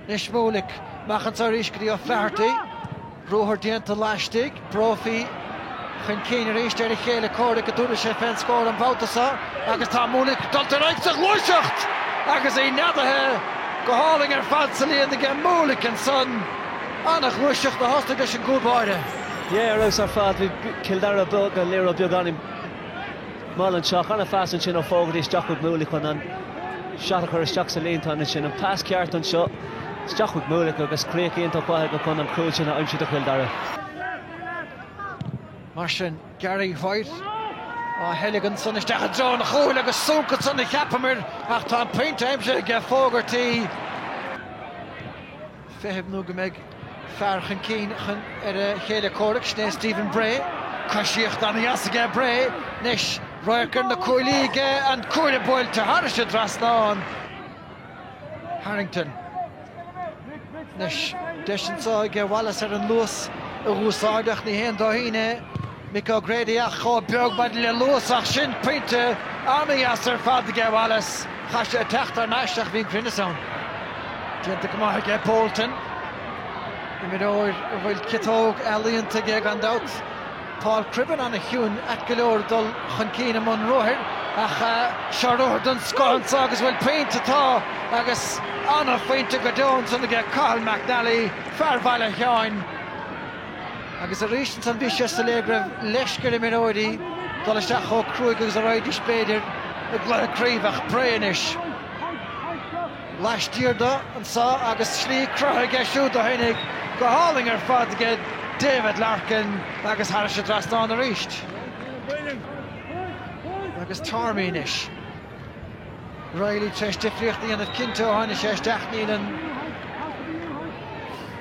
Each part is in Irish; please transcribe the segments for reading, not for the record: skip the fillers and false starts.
Anois Moolick, amach anseo arís go dtí O'Flaherty. Ruathar déanta laistigh, Brophy chun cinn arís ar a chéile comhraic go dtabharfaidh sé fén scór an babhta seo agus tá Moolick dulta ar aghaidh sa ghluaiseacht agus í neadaithe go hálainn ar fad sa líon aige Moolick ansan. Ana-ghluaiseacht a thosnaigh leis an gcúl báire. Yeah, ar fheabhas ar fad. Bhí Cill Dara ag an liathróid beagáinín mall anseo. Ana-phas ansin ó Fogarty isteach chuig Moolick chun an shot a chur isteach sa líontán ansin. An pas ceart anseo isteach chuig Moolick agus críoch iontach mhaith aige chun an cúl sin a aimsiú do Chill Dara. Mar sin, Gary White á theilgean ansan isteach i dtreo an chúil agus sonc ansan a cheapamar ach tá an pointe aimsithe aige Fogarty. Feitheamh nó go mbeidh fear chun cinn chun ar a chéile comhraic, sin é Stephen Bray. Coisíocht ana-dheas aige Bray. Anois, radharc ar na cuaillí aige, an cuaille buailte thairis an dtrasnán. Harrington. Anois, deis anseo aige Wallace ar an luas a dh'úsáid ach ní haon dóithín é Mick O'Grady ach chomh beag maidir le luas ach sin pointe ana-dheas ar fad aige Wallace. Chaith sé teacht thar n-ais ach bhí an cruinneas ann. Déanta go maith aige Bolton. Imreoir a bhfuil ciotóg ealaíonta aige gan dabht. Paul Cribbin ana-chiúin ait go leor ag dul chun cinn i mbun ruathair ach seo ruathar den scoth anseo agus bhfuil pointe tá agus ana-phointe go deo ansan aige Cathal McNally, fear Bhaile Sheáin. Agus arís ansan bhí sé soiléir go raibh leisce ar imreoirí dul isteach chomh cruaidh agus a raghaidís b'fhéidir i gcluiche craoibhe ach Bray anois laistiar dó anso agus slí cruthaithe aige siúd ó tháinig go hálainn ar fad aige David Larkin agus thairis an dtrasnán arís. Agus Tormey anois. Reilly tar éis difríocht a dhéanamh cinnte ó tháinig sé isteach. Níl an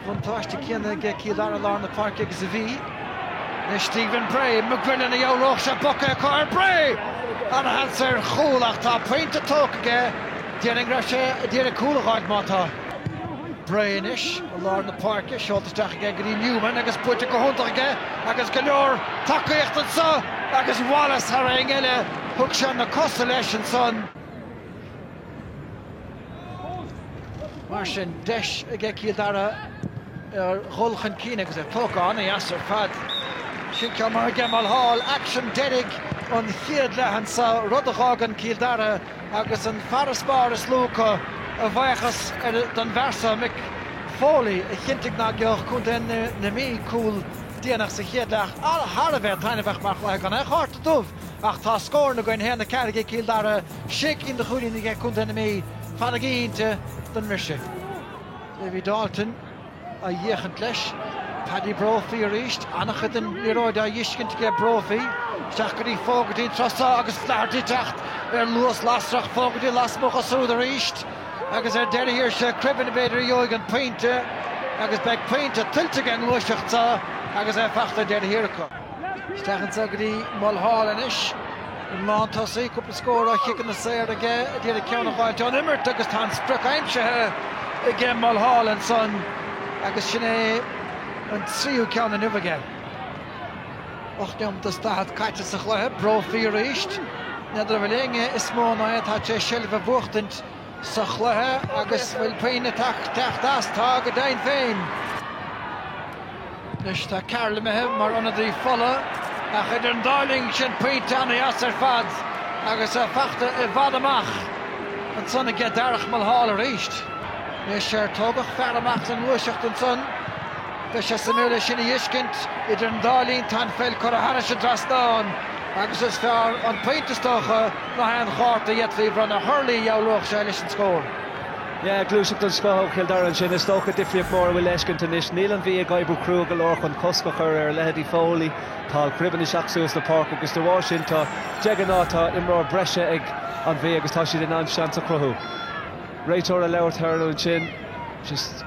buntáiste céanna aige Cill Dara i lár na páirce agus a bhí. Anois Stephen Bray, McGrillen a dhealródh sé boctha acu ar Bray! Ana-sheans ar chúl ach tá pointe tógtha aige. Déarfainn go raibh sé ag iarraidh cúl a dh'fháilt má tá. Bray anois i lár na páirce, seolta isteach aige go dtí Newman agus buaite go hiontach aige agus go leor tacaíocht anseo agus Wallace thar éinne eile. Thug sé na cosa leis ansan. Mar sin, deis aige Cill Dara ar dhul chun cinn agus é tógtha ana-dheas ar fad. Sin ceann maith aige Mulhall, aicsean deiridh an chéad leath anso, rud a dh'fhágann Cill Dara agus an farasbarr is lú acu a bhuíochas don bhfear seo, Mick Foley, a chinntigh ná gheobhadh contae na Mí cúl déanach sa chéad leath. Thar a bheith taitneamhach mar chluiche gan aon chárta dubh. Ach tá scóranna againn, 1-4 ag Cill Dara, sé cinn de chúilíní aige Contae na Mí. Fanaigí cinnte don mbriseadh. Davy Dalton á fhéachaint leis. Paddy Brophy arís. An-chuid den liathróid á dh'fheiscint aige Brophy. Isteach go dtí Fogarty an tráth seo agus Flaherty ag teacht ar luas lasrach. Fogarty lasmuigh dho siúd arís agus ar deireadh thiar sé Cribbin b'fhéidir a gheobhaidh an pointe agus beidh pointe tuillte ag an ngluaiseacht seo agus é fachta ar deireadh thiar acu. Isteach anseo go dtí Mulhall anois. An lántosaí, cúpla scór ó chiceanna saora aige, ag iarraidh ceann a dh'fháilt ón imirt agus tá an sprioc aimsithe aige Mulhall ansan agus sin é an tríú ceann inniu aige. 8 neomat is 40 caite sa chluiche, Brophy arís. N'fheadar an bhfuil éinne is mó ná é atá tar éis seilbh a bhuachtaint sa chluiche agus bhfuil puinn ag teacht as? Tá go deimhin féin. Anois tá Carroll imithe mar ionadaí Fola ach idir an dá linn sin pointe ana-dheas ar fad agus é fachta i bhfad amach ansan aige Darragh Mulhall arís. Anois ar tógadh fear amach den ngluaiseacht ansan beidh sé suimiúil é sin a fheiscint. Idir an dá linn tá an pheil curtha thairis an dtrasnán agus is fearr an pointe is dócha ná aon chárta a d'fhéadfaí a bhronnadh. Hurley a dhealródh sé leis an scór. Yeah, gluaiseacht den scoth ó Chill Dara ansin. Is dócha difríocht mhór a bhfuil le feiscint anois. Níl an Mhí ag oibriú crua go leor chun cosc a chur ar a leithéidí Foley. Tá Cribbin isteach suas na páirce agus de bharr sin tá, de ghnáth, tá imreoir breise ag an Mhí agus tá siad in ann seans a chruthú. Réiteoir ag labhairt thar ansin. Just.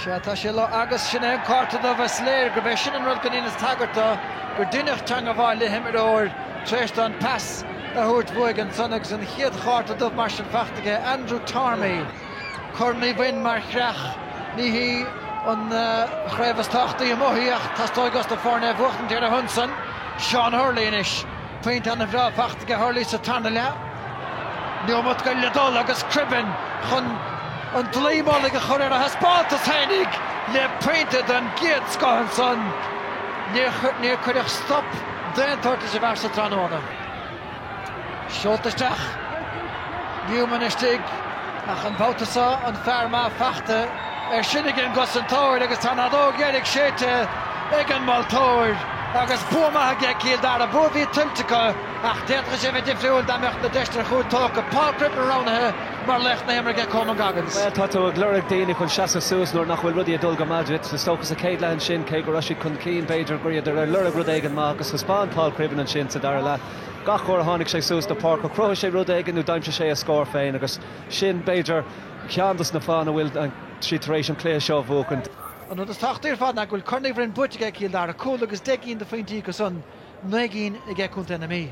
Sea, tá sé lá agus sin é an cárta dubh. Is léir gurb é sin an rud go ndeineas tagairt dó, gur deineadh teangabháil le himreoir tar éis dó an pas a thabhairt uaidh ansan agus an chéad chárta dubh mar sin fachta aige Andrew Tormey. Corn Uí Mhainn mar chreach. Ní hí an chraobh is tábhachtaí amuigh í ach teastóidh os na foirne é a bhuachtaint ar a shon san. Seán Hurley anois. Pointe ana-bhreá fachta aige Hurley sa tarna leath. Neomat go leith le dul agus Cribbin chun an dlaoi mullaigh a chur ar a thaispeántas fhéinig le pointe den gcéad scoth ansan. Níor cuireadh stop d'aon tsórt leis an bhfear sa tráthnóna. Seolta isteach. Newman istigh ach an babhta seo an fear maith fachta air sin ag an gcosantóir agus tá an fheadóg dheiridh séidte ag an moltóir agus bua maith aige Cill Dara, bua a bhí tuillte acu ach d'fhéadfadh sé a bheith difriúil dá mbeadh na deiseanna ar chúil tógtha. Paul Cribbin roghnaithe mar laoch na himeartha ag Coman Goggins. Bhuel, tá tú ag lorg daoine chun seasamh suas nuair nach bhfuil rudaí ag dul go maith duit. Is dócha sa chéad leath ansin, cé go raibh siad chun cinn, b'fhéidir gur iad ar lorg rud éigin maith agus thaispeáin Paul Cribbin ansin sa dara leath. Gach uair a tháinig sé suas na páirce, chruthaigh sé rud éigin nó d'aimsigh sé a scór féin agus sin, b'fhéidir, ceann dos na fáthanna a bhfuil siad tar éis an cluiche seo a bhuachan. An rud is tábhachtaí ar fad ná go bhfuil Corn Uí Bhroin buaite aige Cill Dara, cúl agus 10 gcinn de phointí acu san, 9 gcinn aige Contae na Mí.